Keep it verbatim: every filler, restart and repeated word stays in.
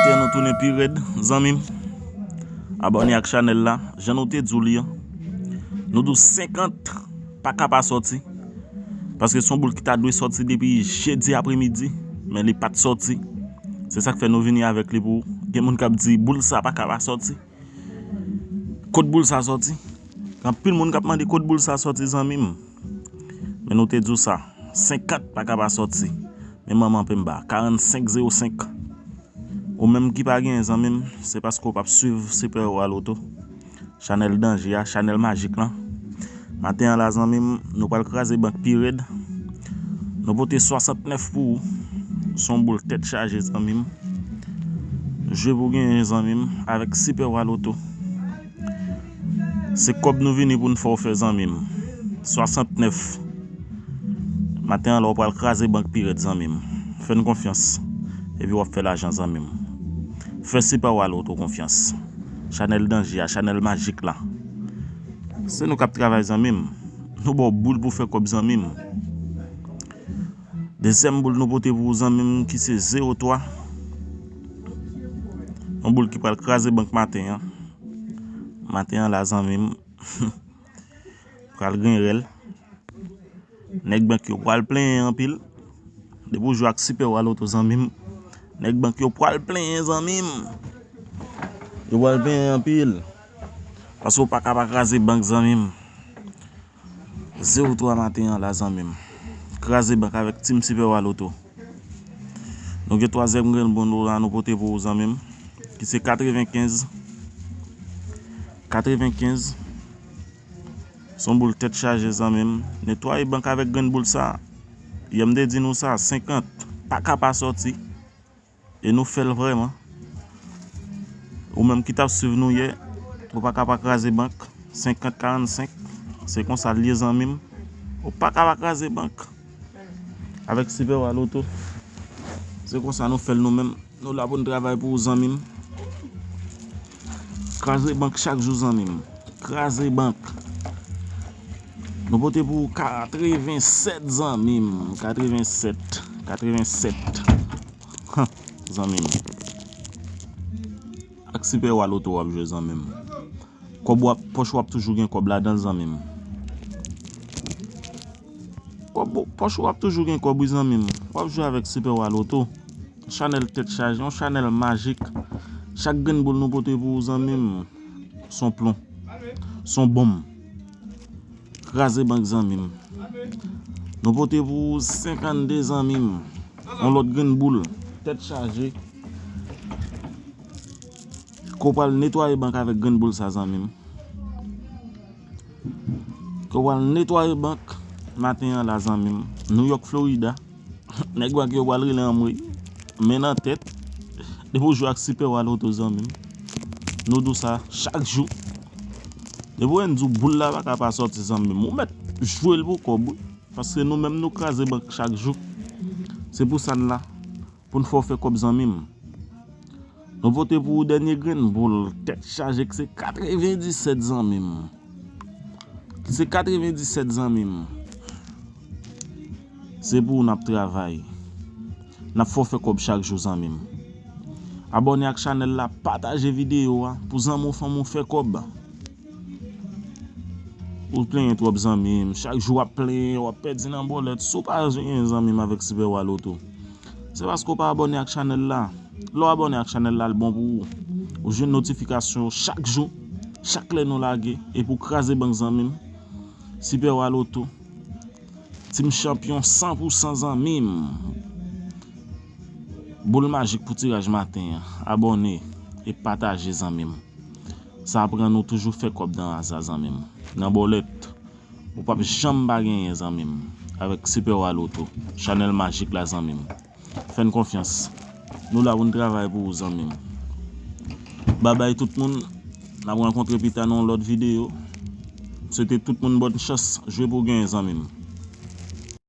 Maten an nou tounen pi rèd, zanmi m. Abòne ak chanèl la, jan nou te di w li an. Nou di w senkant pa ka pa sòti. Paske se yon boul ki ta dwe sòti depi jedi apremidi, men li pa t sòti. Se sa k fè nou vini avèk li pou ou. Gen moun k ap di boul sa pa ka pa sòti. Kot boul sa sòti? Gen anpil moun k ap mande kot boul sa sòti, zanmi m. Men nou te di w sa, senkant pa ka pa sòti. Men manman penba, karannsenk zewo senk. Ou menm ki pa genyen, zanmi m, se paske w p ap swiv Super Wa Loto, chanèl danje a, chanèl majik lan. Maten an la, zanmi m, nou pral kraze bank pi rèd. Nou pote swasantnèf pou ou. Se yon boul tèt chaje, zanmi m. Jwe pou genyen, zanmi m, avèk Super Wa Loto. Se kòb nou vini pou n fè w fè, zanmi m. Swasantnèf. Maten an la, w pral kraze bank pi rèd, zanmi m. Fè n konfyans. Epi w ap fè lajan, zanmi m. Fè Super Wa Loto konfyans. Chanèl danje a, chanèl majik la. Se nou k ap travay, zanmi m. Nou ba w boul pou fè kòb, zanmi m. Dezyèm boul nou pote pou ou, zanmi m, ki se zewo twa. Yon boul ki pral kraze bank maten an. Maten an la, zanmi m, pral gen rèl. Nèg bank yo pral plenyen anpil. Depi w jwe ak Super Wa Loto, zanmi m, nèg bank yo pral plenyen, zanmi m. Yo pral plenyen anpil. Paske w pa ka pa kraze bank, zanmi m. Zewo twa maten an la, zanmi m. Kraze bank avèk Team Super Wa Loto. Nou gen twazyèm grenn boul nou la, nou pote pou ou, zanmi m, ki se katrevenkenz. Katrevenkenz. Se yon boul tèt chaje, zanmi m. Netwaye bank avèk grenn boul sa. Yè m te di nou sa, senkant pa ka pa sòti. E nou fè l vrèman. Ou menm ki t ap swiv nou yè, ou pa ka pa kraze bank. Senkant karannsenk. Se konsa l ye, zanmi m. Ou pa ka pa kraze bank. Avèk Super Wa Loto. Se konsa nou fè l nou menm. Nou la pou n travay pou ou, zanmi m. Kraze bank chak jou, zanmi m. Kraze bank. Nou pote pou ou katrevensèt, zanmi m. Katrevensèt. Katrevensèt. Zanmi m. Ak Super Wa Loto w ap jwe, zanmi m. Kòb w ap, pòch w ap toujou gen kòb ladan l, zanmi m. Kòb ou, pòch ou ap toujou gen kòb, wi, zanmi m. W ap jwe avèk Super Wa Loto. Chanèl tèt chaje, yon chanèl majik. Chak grenn boul nou pote pou ou, zanmi m, se yon plon. Se yon bonm. Kraze bank, zanmi m. Nou pote pou ou senkannde, zanmi m. Yon lòt grenn boul. Tèt chaje. Ke w pral netwaye bank avèk grenn boul sa, zanmi m. Ke w pral netwaye bank maten an la, zanmi m. New York, Florida. Nèg bank yo pral rele anmwey. Men nan tèt. Depi w jwe ak Super Wa Loto, zanmi m. Nou di w sa chak jou. Depi w wè n di w boul la pa ka pa sòti, zanmi m. Ou mèt jwe l pou kòb, wi. Paske nou menm nou kraze bank chak jou. Se pou sa n la. Pou n fè w fè kòb, zanmi m. Nou pote pou ou dènye grenn boul tèt chaje ki se katrevendisèt, zanmi m. Ki se katrevendisèt, zanmi m. Se pou ou n ap travay. N ap fè w fè kòb chak jou, zanmi m. Abòne ak chanèl la, pataje videyo a pou zanmi w, fanmi w fè kòb. Ou plenyen twòp, zanmi m. Chak jou w ap plenyen, w ap pèdi nan bòlèt. Si w pa genyen, zanmi m, avèk Super Wa Loto, se paske w pa abòne ak chanèl la. Lè w abòne ak chanèl la, l bon pou ou. Ou jwenn notifikasyon chak jou, chak lè nou lage, epi w kraze bank, zanmi m. Super Wa Loto, Team Chanpyon san pou san, zanmi m. Boul majik pou tiraj maten an. Abòne e pataje, zanmi m. Sa ap rann ou toujou fè kòb nan aza, zanmi m. Nan bòlèt, ou p ap janm pa genyen, zanmi m. Avèk Super Wa Loto, chanèl majik la, zanmi m. Fè n konfyans. Nou la pou n travay pou ou, zanmi m. Babay tout moun. N ap rankontre pita nan yon lòt videyo. Swete tout moun bòn chans. Jwe pou w genyen, zanmi m.